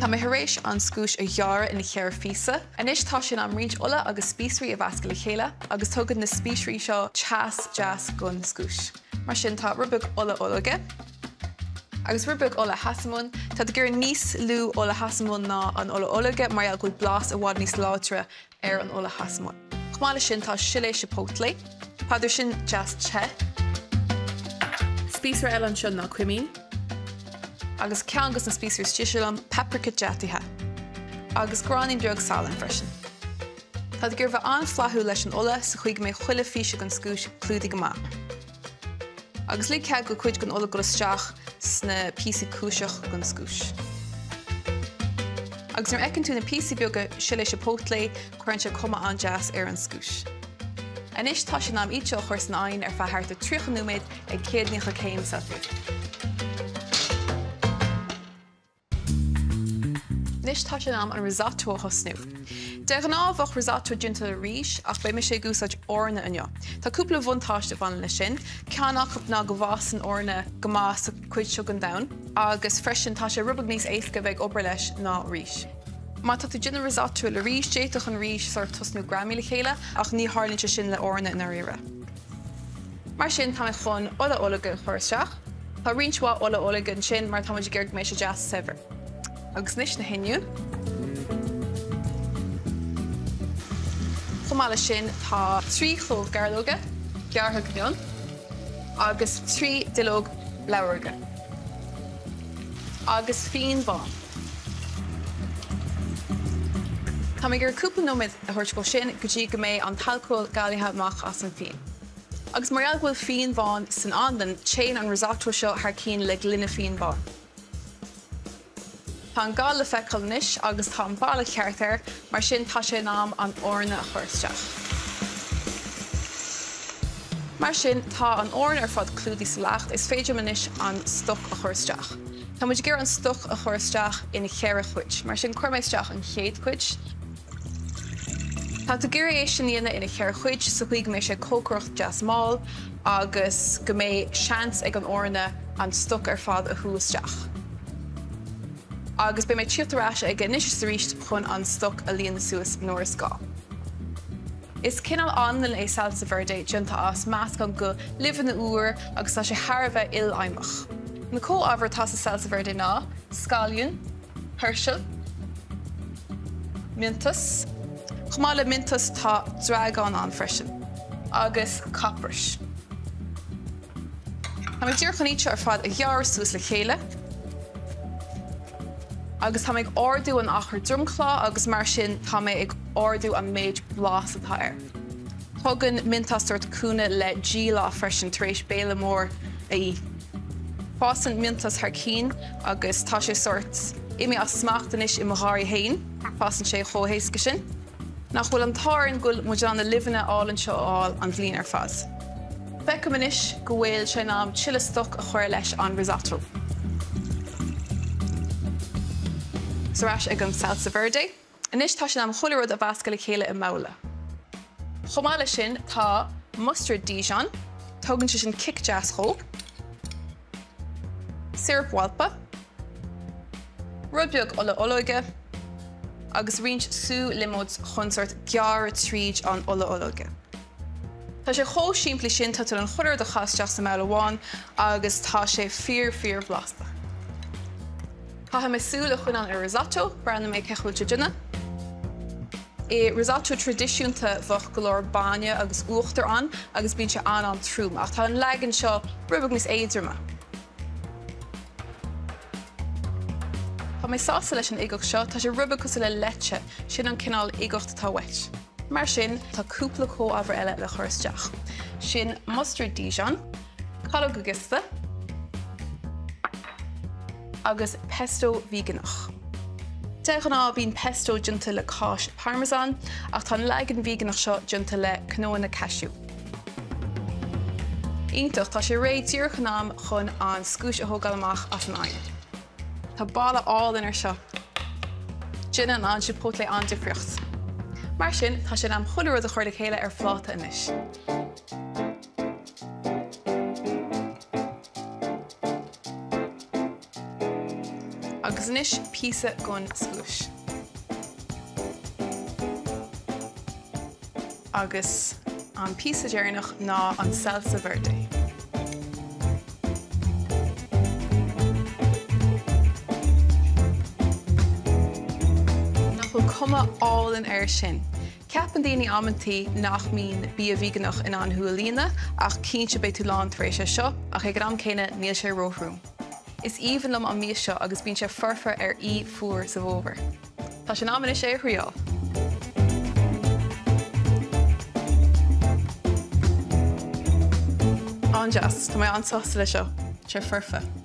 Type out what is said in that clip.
Tá mé tar éis an scúis a ghearradh ina cheithre phíosa. Anois tá sé in am roinnt ola agus spíosraí a mheascadh le chéile agus tugann na spíosraí seo teas deas don scúis. Mar sin tá rud beag ola olóige agus rud beag ola sheasamhain. Tá tú ag iarraidh níos lú ola sheasamhain ná an ola olóige mar gheall go bhfuil blas i bhfad níos láidre ar an ola sheasamhain. Chomh maith leis sin tá sile chipotle, peipear sin deas te. Spíosra eile anseo ná cuimín. Agus ceann dos na spíosraí is deise liom, paprika deataithe. Agus gráinnín beag salainn freisin. Tá tú ag iarraidh bheith an-fhlaithiúil leis an ola sa chaoi go mbeidh chuile phíosa den scúis clúdaithe go maith. Agus lig cead go cuid den ola dul isteach sna píosaí cuaisach den scúis. Agus nuair a fheiceann tú na píosaí beaga sile chipotle, cuireann sé cuma an-deas ar an scúis. Anois tá sé in am iad seo a chur san oigheann ar feadh thart ar 30 nóiméad ag 190 céim Celsius. Anois tá sé in am an risotto a thosnú. De ghnáth bheadh risotto déanta le rís ach beidh mise ag úsáid eorna inniu. Tá cúpla bhuntáiste a bhaineann leis sin. Ceann acu ná go bhfásann eorna go maith sa chuid seo den domhan agus freisin tá sé rud beag níos éasca a bheith ag obair leis ná rís. Má tá tú ag déanamh risotto le rís, d'fhéadfadh an rís sórt tosnú ag greamaí le chéile ach ní tharlaíonn sé sin le eorna i ndáiríre. Mar sin, tá mé chun ola olóige a chur isteach. Tá roinnt mhaith ola olóige ansin mar tá muid ag iarraidh go mbeidh sé deas saibhir. Agus anois na hoinniúin. Chomh maith leis sin, tá 3 chlóbh gairleoige, gearrtha go mion, agus 3 duilleog lamhóige. Agus fíon bán. Tá mé ag iarraidh cúpla nóiméad a thabhairt dhó sin go dtí go mbeidh an t-alcól galaithe amach as an bhfíon. Agus mar gheall go bhfuil fíon bán san anlann, téann an risotto seo thar cionn le gloine fíon bán. Tá an gal le feiceáil anois agus tá an boladh ceart air, mar sin tá sé in am an eorna a chur isteach. Mar sin, tá an eorna ar fad clúdaithe sa leacht, is féidir liom anois an stoc a chur isteach. Tá muid ag iarraidh an stoc a chur isteach ina cheithre chuid, mar sin cuirfidh mé isteach an chéad chuid. Tá tú ag iarraidh é sin a dhéanamh ina cheithre chuid sa chaoi go mbeidh sé ag cócaireacht deas mall agus go mbeidh seans ag an eorna an stoc ar fad a shú isteach. Agus beidh mé ag tíocht ar ais aige anois is arís chun an stoc a líonadh suas nuair is gá. Is cineál anlann é salsa verde, déanta as meascán de luibheanna úr agus tá sé thar a bheith ilfheidhmeach. Na comhábhair atá sa salsa verde ná, scailliún, peirsil, miontas, chomh maith le miontas tá dreagán ann freisin, agus coprais. Tá mé díreach chun iad seo ar fad a ghearradh suas le chéile. Agus tá mé ag ardú an achar dromchla agus mar sin tá mé ag ardú an méid blas atá air. Tugann miontas sórt cúnamh le díleá freisin tar éis béile mór a ithe. Fásann miontas thar cionn agus tá sé sórt imithe as smacht anois i mo gharraí féin, fásann sé chomh héasca sin. Nach bhfuil an t-ádh orainn go bhfuil muid in ann na luibheanna álainn seo a fháil an bhliain ar fad. Feicim anois go bhfuil sé in am tuilleadh stoc a chur leis an risotto. Is ar ais ag an salsa verde. Anois tá sé in am chuile rud a mheascadh le chéile i mbabhla. Chomh maith leis sin tá mustard Dijon, tugann sé sin cic deas dhó. Syrup mhalpa. Rud beag ola olóige agus roinnt sú liomóid chun sórt gearradh tríd an ola olóige. Tá sé chomh simplí sin, tá tú in ann chuile rud a chaitheamh isteach sa mbabhla amháin agus tá sé fíor fíor bhlasta. Caithfidh mé súil a choinneáil ar risotto, breathnóidh mé cén chaoi a bhfuil sé ag déanamh. I risotto traidisiúnta bheadh go leor bainne agus uachtar ann agus bíonn sé an-an-trom ach tá an leagan seo rud beag níos éadroime. Tá mé sásta leis an uigeacht seo, tá sé rud beag cosúil le leite, sin an cineál uigeacht atá uait. Mar sin, tá cúpla comhábhar eile le cur isteach. Sin mustard Dijon, calóga giosta agus pesto veigeánach. De ghnáth bíonn pesto déanta le cáis parmesan ach tá an leagan veigeánach seo déanta le cnónna cashew. Iontach, tá sé réidh díreach in am chun an scúis a thógáil amach as an oigheann. Tá boladh álainn air seo. Déanann an chipotle an-difríocht. Mar sin, tá sé in am chuile rud a chur le chéile ar phláta anois. Agus. Agus anois píosa den scuais. Agus an píosa deireanach ná an salsa verde. Nach bhfuil cuma álainn air sin? Ceapann daoine amantaí nach mbíonn bia veigeánach in ann thú a líonadh, ach cinnte beidh tú lán tar éis é seo, ach ag an am céanna níl sé róthrom. Is aoibhinn liom an mias seo agus bíonn sé foirfe ar oíche fuar sa bhfómhar. Tá sé in am anois é a thriáil! An-deas, tá mé an-sásta leis seo. Tá sé foirfe.